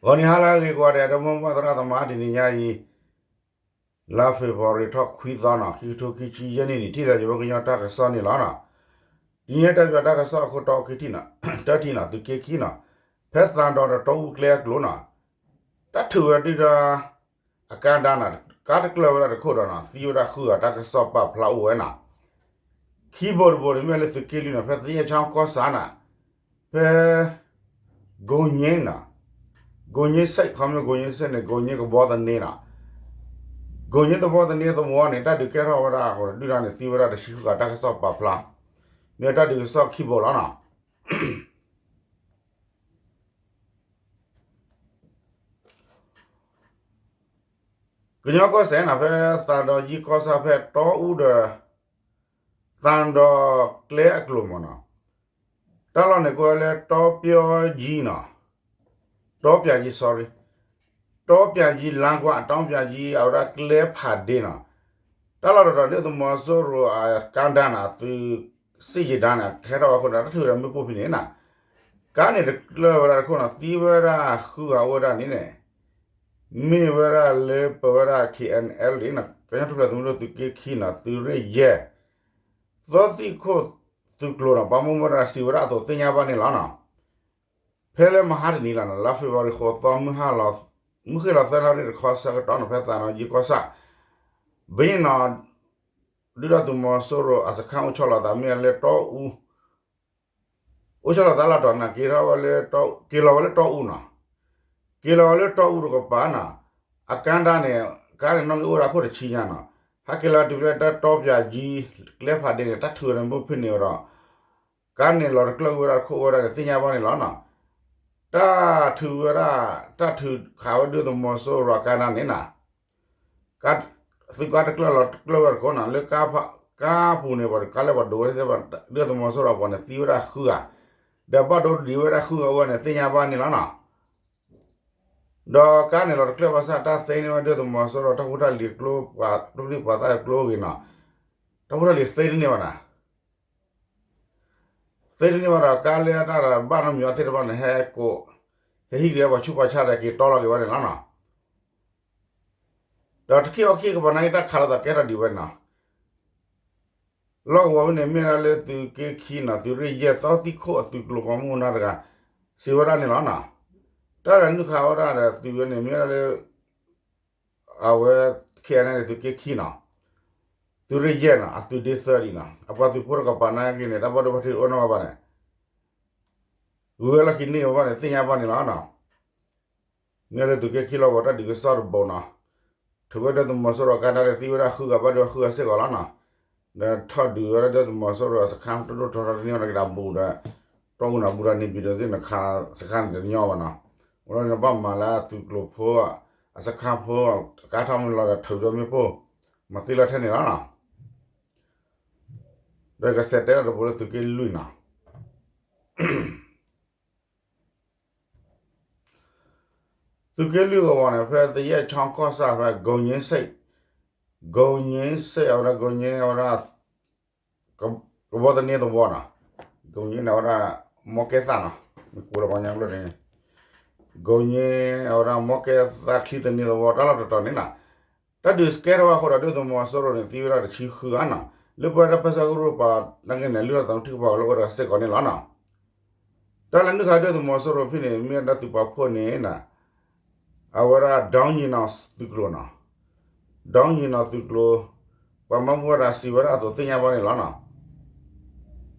ဂီၤနံၤဟါလၢအဂ့ၤကိးဂၤဒဲး ဒီပုၢ်ဝဲၢ်သရၣ်သမါ တနံၤညါအံၤ လါ February ထီၣ်ခွံသီနီၤ ခံကထိခံဆံယဲၢ်နံၣ်န့ၣ် ထံၣ်သးယဝဲကညီတၢ်ကစီၣ်န့ၣ်လီၤနီၤ. တနံၤညါတၢ်ပၠးတၢ်ကစီၣ်အခိၣ်တီခံထံၣ်နီၤ တထံၣ်နီၤ သုးက့ခံနီၤ ဖဲသးဒီးဒီးတီအူကျဲအကျိၤနီၤ တၢ်ထုးဝဲဒုၣ်ဒါ အကါဒါနီၤ ကါတကျၢၢ်ဝဲဒၣ်တခိၣ်ဒီးနီၤ သံဝဲဒၣ်ဃုဂၤ တၢ်ကစီၣ်ပာ်ဖျါအိၣ်ဝဲနီၤ. ခံဘိတဘိန့ၣ် မ့ၢ်လၢသုးက့လွံၢ်နီၤ ဖဲသယဲၢ်ချီကီၢ်ဆၣ်နီၤ ဖဲ ကိည့နီၤ ကိည့ဆိပ် ခီမ့ၢ်ကိည့ဆိပ်န့ၣ် ကိည့ကဘီသန့နီၤ ကိည့သဘီသန့သဝီန့ၣ် တၢ်ဒုးကဲထီၣ်ဝဲဒၣ်အဃိ ဒုၣ်ဒါန့ၣ် သံဝဲဒၣ်တဆံဃုဂၤ တၢ်ကစီၣ်ပာ်ဖျါ မ့ၢ်တၢ်ဒုးကစီၣ်ခံဘိလီၤနီၤ. ကညီကီၢ်စဲၣ်နီၤ ဖဲသးဒီးယံကီၢ်ဆၣ်ဖဲတီအူဒီး သးဒီးကျဲအကျိၤမ့ၢ်နီၤ တၢ်လီၢ်န့ၣ်ကိးဝဲလၢတီပျီကၠံနီၤ တီပျီကၠံ sorry တီပျီကၠံလါကွၢ် တီပျီကၠံ အဝဲဒၣ်ကျဲဖးဒ့နီၤ တၢ်လီၢ်တတီၤ ဒုၣ်ဒါသုးမီၤစိရိၤအကါဒါနီၤ သုးစ့ၣ်ယံၤဒါန့ၣ် ကဲထီၣ်ဝဲအဃိဒီး တၢ်ထုးဝဲဒၣ်မ့ၣ်ပိၢ်ဖဲန့ၣ်နီၤ ကါန့ၣ်တကျၢၢ်ဝဲဒၣ်တခိၣ်နီၤ သံဝဲဒၣ်ဃုဂၤအိၣ်ဝဲဒၣ်န့ၣ်န့ၣ် မ့ၢ်ဝဲဒၣ်လၢပဝဲဒၣ် ခ့ၣ်အဲၣ်အဲၣ်လ် န့ၣ် ကညီထူၣ်ဖျဲးသုးမုၢ်ဒိၣ်သုးက့ခံနီၤ သုးရ့ၣ်ယဲၢ် သီသံၣ်ခိၣ်သုးကျိၤနီၤ ပှၤမူဝဲဒၣ်စံးဝဲဒၣ်အသိးသ့ၣ်ညါဘၣ်န့ၣ်လီၤနီၤ. ဖဲလၢမဟါတနံၤလီၤနီၤ လါ February ဃိးသီ မုၢ်ဟါလီၤ မုၢ်ဃ့ၢ်လီၤသၢနၣ်ရံၣ်တခီဆၢကတီၢ်နီၤ ဖဲသးဒီးယံကီၢ်ဆၣ် ဘ့ၣ်နီၤ ဒုၣ်ဒါသုးမီၤစိရိၤအစခါအိၣ်ဆီလီၤသးမ့ၢ်လၢတီအူ အိၣ်ဆီလီၤသးလီၢ်တတီၤန့ၣ် က့ၤထီၣ်ဝဲလၢ က့ၤလီၤဝဲလၢတီအူနီၤ က့ၤလီၤဝဲလၢတီအူတကပၤနီၤ အကါဒါန့ၣ် ကါန့ၣ်နီၣ်ဂံၢ်အိၣ်ဒၣ်ခိၣ်တဆံညါနီၤ ဟဲက့ၤလီၤတုၤဖဲတၢ်တီပျီကၠံ ကျဲဖးဒ့န့ၣ် တၢ်ထုးဝဲဒၣ်မ့ၣ်ပိၢ်ဖဲန့ၣ်ဝဲဒီး ကါန့ၣ်လီၤတကျၢၢ်ကွံာ်ဝဲဒၣ်တခိၣ်ဝဲဒၣ်န့ၣ် သ့ၣ်ညါဘၣ်န့ၣ်လီၤနီၤ. တၢ်ထုးဝဲဒၣ် တၢ်ထုးခးဝဲဒုၣ်ဒါသုးမီၤစိရိၤအကါဒါန့ၣ်နီၤ သုးကါတကျၢၢ်လီၤတကျၢၢ်ဝဲတခိၣ်နီၤ လၢ ကါပူၤန့ၣ် ပှၤကါလၢပှၤဒိးဝဲသ့ၣ်တဖၣ် ဒုၣ်ဒါသုးမီၤစိရိၤအပှၤန့ၣ် သံဝဲဒၣ်ဃုဂၤ ဒီးဘၣ်ဒိဒံးဝဲဒၣ်ဃုဂၤအိၣ်ဝဲန့ၣ် သ့ၣ်ညါဘၣ်န့ၣ်လီၤနီၤ. ဒီးကါန့ၣ်လီၤတကျၢၢ်ဘၣ်ဆၣ် တၢ်သ့န့ၢ်ဝဲဒုၣ်ဒါသုးမီၤစိရိၤ တၢ်ဖိတၢ်လံၤကျိ ပှၤကျိချံပှၤသၣ်ကျိဂ့ၤနီၤ တၢ်ဖိတၢ်လံၤသ့တန့ၢ်ဘၣ်နီၤ သ့တန့ၢ်ဘၣ်ဒီး ကါလၢတၢ်ဘၣ်နီတမံၤအီၤသ့ၣ်တဖၣ်န့ၣ် ဟဲကိး ဟဲဟံးက့ၤပှၤဆူးပှၤဆါဒီး က့ၤတီလီၤက့ၤဝဲန့ၣ်လီၤနီၤ. ဒီးတခံအီခံကပၤနာ်က့ တၢ်ခးလိာ်သးကဲထီၣ်ဒံးဝဲနီၤ. လီၢ်ကဝီၤဖဲန့ၣ် မ့ၢ်ဒၣ်လၢသုးက့ခံနီၤ သုးရ့ၣ်ယဲၢ် သီသံၣ်ခိၣ်အသုးကျိၤပှၤမူဒါတဂၤ စံးဝဲဒၣ်န့ၣ်လီၤနီၤ. တၢ်လဲၤနုာ်ခးဝဲဒၣ်ဒီးသုးဝဲန့ၣ် မ့ၢ်ဝဲဒၣ်လၢ အဝဲ ခ့ၣ်အဲၣ်အဲၣ်လ် သုးက့ခံနီၤ သုးရ့ၣ်ယဲၢ်နီၤ အသုးဒ့သၢဒံးနီၤ အပှၤသုးဖိတကပၤနာ်က့န့ၣ် တၢ်ဘၣ်ဒိဘၣ်ထံးအိၣ်နီၢ်ဘၣ်န့ၣ် ဂုၤဝဲလီၢ်ခံန့ၢ်ဝဲဘၣ်န့ၣ် သ့ၣ်ညါဘၣ်န့ၣ်လီၤနီၤ. မ့ၢ်လၢသုးက့ခံလီၢ်ကဝီၤ တၢ်ဒုးကစီၣ်တဘိနီၤ ထုးဝဲဒၣ်သုးမီၤစိရိၤအကါဒါဒီး သံဝဲဒၣ်ဃုဂၤ ဘၣ်ဒိဃုဂၤစ့ၢ်ကီးလီၤနီၤ. ဒီးထီၣ်ဒုးဝဲဒၣ်သုးမီၤစိရိၤအစခါ တဒိၣ်ထီထီၣ်တန့ၢ်အီၤတက့ၢ်ဒီး ဘူးဒီး တီအူနီၤ ဘူးဒီးန့ၣ်ဘံၣ်ဒီးသ့ၣ်နခါ စခါန့ၣ်တညီဘၣ်နီၤ. အိၣ်လီၤန့ၣ် ဘၣ်မၤလၢအသုးကျိၤဖိ အစခါဖိ ကါထီၣ်မ့ၢ်လီၤဒီးထုးဒီးမ့ၣ်ပိၢ် မၤသံလီၤထဲန့ၣ်လီၤနီၤ. ဒီးကစဲးတဲလီၤတဘိလၢသုးက့လွံၢ်နီၤ သုးက့လွံၢ်ကဝီၤန့ၣ် ဖဲသယဲၢ်ချီကီၢ်ဆၣ်ဖဲ ကိည့ဆိပ် ကိည့ဆိပ် အဝဲဒၣ် ကိည့ အဝဲဒၣ် ကဘီသန့သဝီနီၤ ကိည့န့ၣ် အဝဲဒၣ် မီကဲသၣ်နီၤ မ့ၢ်ကိးလၢပှၤကညီကျိာ်န့ၣ် ကိည့ အဝဲဒၣ် မီကဲသၣ်ချံသန့သဝီ တၢ်လီၢ်တတီၤန့ၣ်နီၤ တၢ်ဒုးကဲထီၣ်ဝဲအဃိဒီး ဒုၣ်ဒါသုးမီၤစိရိၤန့ၣ် သံဝဲဒၣ်တဆံဃုဂၤနီၤ လၢပဝဲဒၣ်ဖဲဆၢကရူၢ်ပှၤနာ်က့န့ၣ် လုၢ်ထီၣ်သးမုၢ်ထံကပၤလၢအိၣ်ဒီးစ့ၢ်ကီးန့ၣ်လီၤနီၤ. တၢ်လဲၤနုာ်ခးဒုၣ်ဒါသုးမီၤစိရိၤဖဲန့ၣ် မ့ၢ်ဝဲဒၣ်သုးပာ်ဖှိၣ်န့ၣ်နီၤ အဝဲဒၣ် ဒီနံၤနီၤသုးကျိၤနီၤ ဒီနံၤနီၤသုးကျိၤ ပှၤမၤဘူၣ်ဝဲဒၣ်စံးဝဲဒၣ်အသိးသ့ၣ်ညါဘၣ်န့ၣ်လီၤနီၤ.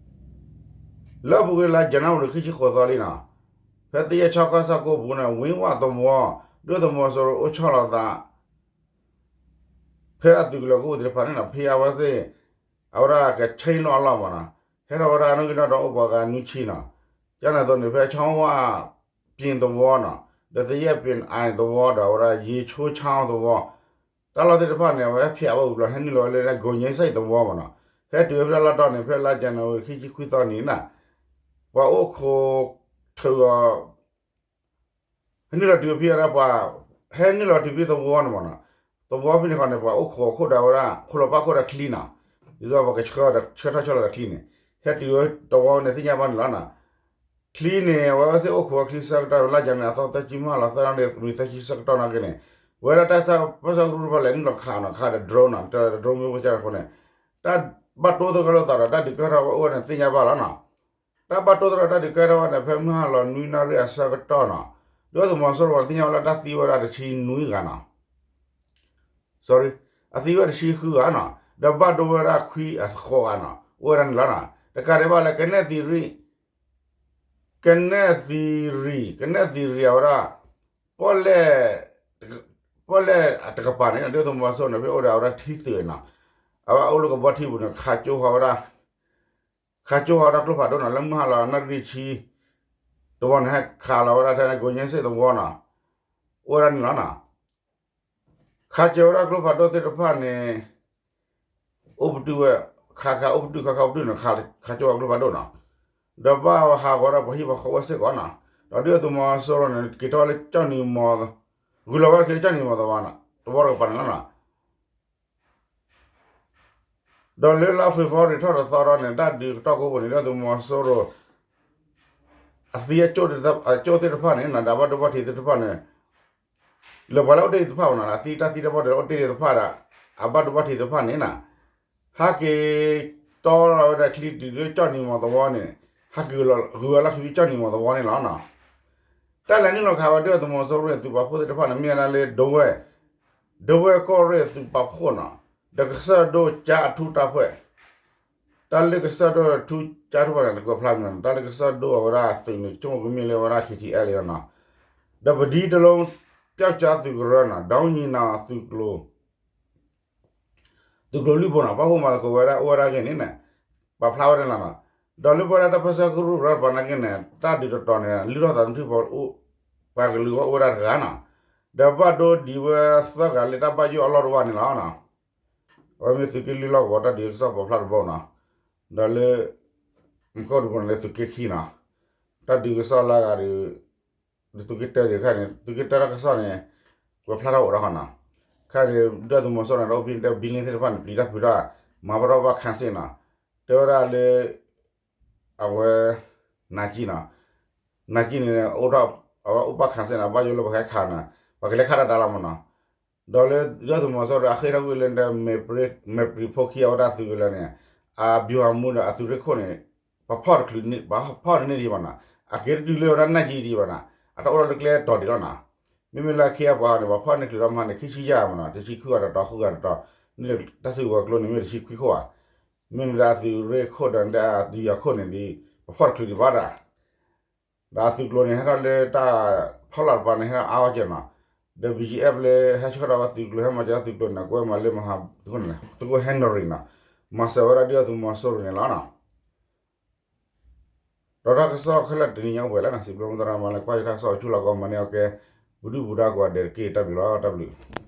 လၢအပူၤကွံာ်လါယနူၤအါရံၤခံဆံဃိးသီလံနီၤ ဖဲသယဲၢ်ချီကီၢ်ဆၣ်ကိးပူၤန့ၣ် ဝ့ဝၣ်သဝီ ဒုၣ်ဒါသုးမီၤစိရိၤအိၣ်ဆီလီၤသး ဖဲအသုးကလၢၤကအိၣ်သ့ၣ်တဖၣ်န့ၣ်နီၤ ဖဲအဝဲသ့ၣ် အဝဲဒၣ်ကဆ့နီၣ်အလီၢ်မးနီၤ ဟဲထီၣ်ဝဲဒၣ်နီၣ်ဂံၢ်နီၣ်ဒွးအိၣ်ပှၤဂၤနွံဆံနီၤ ကန့ၣ်အသိးန့ၣ် ဖဲဆီဝၣ်ပၠ့ၤသဝီနီၤ ဒီးသယဲၢ်ပၠ့ၤအၣ်သဝီဒီး အဝဲဒၣ်ယ့ၤဆိဆါသဝီ တၢ်လီၢ်သ့ၣ်တဖၣ်န့ၣ် အဝဲဟဲဖျဲးဝဲဝံၤဘျီ ဟဲနုာ်လီၤဝဲလၢကိည့ဆိပ်သဝီမးနီၤ ဟဲတုၤဝဲဖဲတၢ်လီၢ်တီၢ်န့ၣ် ဖဲလါယနူၤအါရံၤခံဆံခွံသီနံၤနီၤ ပှၤအိၣ်ခိးထုးအီၤ ဟဲနုာ်လီၤတုၤဖဲဒၣ်ပှၤ ဟဲနုာ်လီၤတုၤဖဲသဝီန့ၣ်မးနီၤ သဝီဖဲန့ၣ်ဃီန့ၣ် ပှၤအိၣ်ခိးအခိၣ်ဒီးဝဲဒၣ် ခိၣ်လီၤပၣ်ခိၣ်ဒီးချံနီၤ ဒ်သိးပှၤကဆှၢထီၣ်ဆှၢလီၤဒီးချံန့ၣ် ဟဲတုၤဝဲသဝီန့ၣ်သ့ၣ်ညါဘၣ်န့ၣ်လီၤနီၤ. ချံန့ၣ် အဝဲသ့ၣ်အိၣ်ခိးဝဲချံဆၢကတီၢ် လါယနူၤအါရံၤ အသီသၢဆံမးလီၤ သၢနွံသီဆံဆၢကတီၢ်နာ်က့န့ၣ် ပဝဲဒၣ်တၢ်ပၢဆှၢကရူၢ်တဖၣ်လဲၤနုာ်လီၤခးနီၤ ခးဒီး drone နီၤ တ drone မ့ၢ်ဝဲကၢ်တဃိန့ၣ် တၢ်ဘၣ်တိၢ်သကိးလိာ်သးဒီးတၢ်ဒုးကဲထီၣ်ဝဲအိၣ်ဝဲန့ၣ်သ့ၣ်ညါဘၣ်လီၤနီၤ. တၢ်ဘၣ်တိၢ်သကိးတၢ်ဒုးကဲထီၣ်ဝဲန့ၣ် ဖဲမုၢ်ဟါလီၤနွံနၣ်ရံၣ်အဆၢကတီၢ်နီၤ ဒုၣ်ဒါသုးမီၤစိရိၤသ့ၣ်ညါဝဲလၢ တၢ်သံဝဲဒၣ်တဆံနွံဂၤနီၤ sorry အသံဝဲတဆံဃုဂၤနီၤ ဒီးဘၣ်ဒိဝဲဒၣ်ခွံအဃိးဂၤနီၤ အိၣ်ဝဲဒၣ်န့ၣ်လီၤနီၤ. တကးဒံးဘၣ်လၢ ကနဲၣ်သံရံၣ် ကနဲၣ်သံရံၣ် ကနဲၣ်သံရံၣ်အဝဲဒၣ် ပီၣ်လဲၣ် ပီၣ်လဲၣ်တကပၤန့ၣ် ဒုၣ်ဒါသုးမီၤစိရိၤန့ၣ် ဖဲအိၣ်ဒီးအဝဲဒၣ်ထံသုးနီၤ အဝဲအိၣ်လၢကဘီထံပူၤန့ၣ် ခးကၠိဃီၤဝဲဒၣ် ခးကၠိဃီၤဝဲဒၣ်ကျိဖးဒိၣ်နီၤ လၢမုၢ်ဟါလီၤနၣ်ရံၣ်ဆံ တဝီန့ၣ် ဟဲခးလီၤဝဲဒၣ်ထဲန့ၣ် ကိးညဲစ့ၣ်သဝီနီၤ အိၣ်ဝဲဒၣ်န့ၣ်လီၤနီၤ. ခးကၠိဝဲဒၣ်ကျိဖးဒိၣ်သ့ၣ်တဖၣ်န့ၣ် အိၣ်ပတုာ်ဝဲ ခးခးအိၣ်ပတုာ် ခးခးအိၣ်ပတုာ်န့ၣ် ခးကၠိဝဲကျိဖးဒိၣ်နီၤ ဒီးဘၣ်ဟးဂီၤဒီးပှၤဟံၣ်ပှၤဃီဝဲစ့ၢ်ကီးနီၤ. ဒီးဒုၣ်ဒါသုးမီၤစိရိၤန့ၣ် က့ၤထီၣ်လၢကၠီၣ်နံၤမီၤ ဂုၤလီၤဝဲဒၣ်က့ၤလၢကၠီၣ်နံၤမီၤသဝီနီၤ တဝီတကပၤန့ၣ်လီၤနီၤ. ဒီးလၢလါဖ့ၤဘြူၤအါရံၤထီၣ်တသီဒီးန့ၣ် တၢ်ဒုးကတီၢ်ကိးပူၤန့ၣ် ဒုၣ်ဒါသုးမီၤစိရိၤ အသံအကၠိၣ်သ့ၣ်တဖၣ်န့ၣ်နီၤ ဒီးအဘၣ်ဒိဘၣ်ထံးသ့ၣ်တဖၣ်န့ၣ် လၢပှၤလၢအိၣ်တ့ၢ်သ့ၣ်တဖၣ်မနီၤ အသံတၢ်သံတၢ်ဘၣ်ဒိလၢအိၣ်တ့ၢ်သ့ၣ်တဖၣ်ဒီး အဘၣ်ဒိဘၣ်ထံးသ့ၣ်တဖၣ်န့ၣ်နီၤ ဟဲက့ၤတီလီၤဝဲဒၣ်ချံတုၤလၢကၠီၣ်နံၤမီၤသဝီန့ၣ် ဟဲက့ၤဂုၤဝဲလီၢ်ခံဖဲကၠီၣ်နံၤမီၤသဝီန့ၣ်လီၤနီၤ. တၢ်လဲၤနုာ်လီၤခးဝဲဒုၣ်ဒါသုးမီၤစိရိၤန့ၣ် သုးပာ်ဖှိၣ်သ့ၣ်တဖၣ်န့ၣ် မ့ၢ်ဝဲဒၣ်လၢ ဒဝဲၢ် ဒဝဲၢ်ကီၢ်ရ့ၣ်သုးပာ်ဖှိၣ်နီၤ ဒီးကစၢၢ်ဒိၣ်ကၠါအထူတၢ်ဖှဲၣ် တၢ်လၢကစၢၢ်ဒိၣ်ထူကၠါထူတၢ်ဖှဲၣ်န့ၣ် တကွဲးဖျါမနီၤ တၢ်လၢကစၢၢ်ဒိၣ်အဝဲဒၣ်သုးန့ၣ် ဆိကမိၣ်ကမ့ၢ်လၢအဝဲဒၣ် K T L လီၤနီၤ ဒီးပဒံတလုံး ပျောက်ကျားသုးကရၢနီၤ ဒေါင်းကြီးနောင် သုးကျိၤ သုးကျိၤလွံၢ်ဘိနီၤ ပာ်ဖှိၣ်မၤသကိးဝဲဒၣ်အိၣ်ဝဲဒၣ်အဂ့ၢ်န့ၣ် ပာ်ဖျါဝဲဒၣ်လီၤနီၤ. ဒီးလၢပဝဲဒၣ်တၢ်ပၢဆှၢကရူၢ်ကရၢတပၤနာ်က့န့ၣ် တၢ်ဒုးတတီၤန့ၣ် လုၢ်ထီၣ်သးသမူထံဖိ ပှၤကလုာ်အိၣ်ဝဲဒၣ်တဂၤနီၤ ဒီးဘၣ်ဒိဒံးဝဲသၢဂၤလၢတၢ်ဘၣ်ယိၣ်အလီၢ်တဝၢ်န့ၣ်လီၤနီၤ. အဝဲမ့ၢ်သုးက့လွံၢ်လီၢ်ကဝီၤတၢ်ဒုးကစီၣ်ပာ်ဖျါတဘိနီၤ. ဒီးလၢ မူခိၣ်တဘိန့ၣ်လၢသုးက့ခံနီၤ တၢ်ဒုးကစီၣ်လၢအဂၤဒီး သုးက့တၢဒံးခါန့ၣ် သုးက့တၢတၢ်ကစီၣ်န့ၣ် ကွဲးဖျါထီၣ်အိၣ်ဒီးဃီနီၤ. ခါန့ၣ် ဒုၣ်ဒါသုးမီၤစိရိၤန့ၣ် ဒီးအိၣ်ဖဲန့ၣ် building သ့ၣ်တဖၣ်န့ၣ် ပျံၤတၢ်ဖုးတၢ် မၤဘၣ်ထီၣ်ဘၣ်ခးစ့ၣ်နီၤ. တဲဝဲဒၣ်လၢ အဝဲ နါကံၢ်နီၤ နါကံၢ်န့ၣ် အိၣ်ထီၣ် အဝဲအိၣ်ဘၣ်ခးစ့ၣ်နီၤ ဘၣ်ယိၣ်လၢပကဟဲခးနီၤ ပှၤကလဲၤခးတၢ်တၢ်လီၤမနီၤ. ဒီးလၢဒုၣ်ဒါသုးမီၤစိရိၤအဃ့ၢ်ထီၣ်ကွံာ်လၢ မဲာ်ပြံၤ မဲာ်ပြံၤဖိခံအဝဲဒၣ်သုးကလၢၤန့ၣ် အဗျူဟာမှူးဒီးအသုးရ့ၣ်ခိၣ်န့ၣ် ပှၤဖီၣ်တချုးန့ၢ် ပှၤဖီၣ်တန့ၢ်ဒံးဘၣ်နီၤ. အက့ၤတတုၤလၢဝဲဒၣ်နၢ်ကံၢ်ဒံးဘၣ်နီၤ. အတၢ်အိၣ်ထီၣ်လၢကျဲတီၤဒံးလီၤနီၤ. မ့မ့ၢ်လၢအခ့အပှၤန့ၣ် ပှၤဖီၣ်န့ၢ်ချုးဒီးမဟါန့ၣ် ခံဆံယဲၢ်မနီၤ တဆံခွံဂၤတတီၤ ဃုဂၤတတီၤ န့ၣ်တၢ်စုကဝဲၤကျိန့ၣ် မ့ၢ်တဆံခွံခိၣ်ဧါ. မ့မ့ၢ်လၢအသုးရ့ၣ်ခိၣ်ဒီးအသုးယၤခိၣ်န့ၣ်ဒ် ပှၤဖီၣ်တချုးဒံးဘၣ်တၢ် ဒီးအသုးကျိၤန့ၣ် ဟဲထီၣ်လၢတၢ်ဖီလာ်တပၤန့ၣ် ဟဲထီၣ်အါအါကဲနီၤ. ဒီး ဘီၣ်ကၠံအ့ၣ် လၢဟဲဆှၢထီၣ်ဝဲသုးကျိၤ ဟဲမၤစၢၤသုးကျိၤန့ၣ် ကွဲမၤလၢမဟါ သုးခိၣ်ဟဲနရံၤနီၤ မၤစၢၤဝဲဒၣ်ဒုၣ်ဒါသုးမီၤစိရိၤန့ၣ်လီၤနီၤ. ဒီးတၢ်ကစီၣ်ခဲလၢာ်တနံၤညါအိၣ်ပှဲၤလၢနီၤ စံးဘျုးမုၢ်သရၣ်မၤလၢကွၢ်ယတၢ်ကစီၣ်အိၣ်ဆူၣ်လီၤကီးမၤန့ၢ်အီၤကဲ ပဒုၣ်ပဒါကိးဂၤဒဲးတက့ၢ် တၢ်ဘျုးလီၤ တၢ်ဘျုး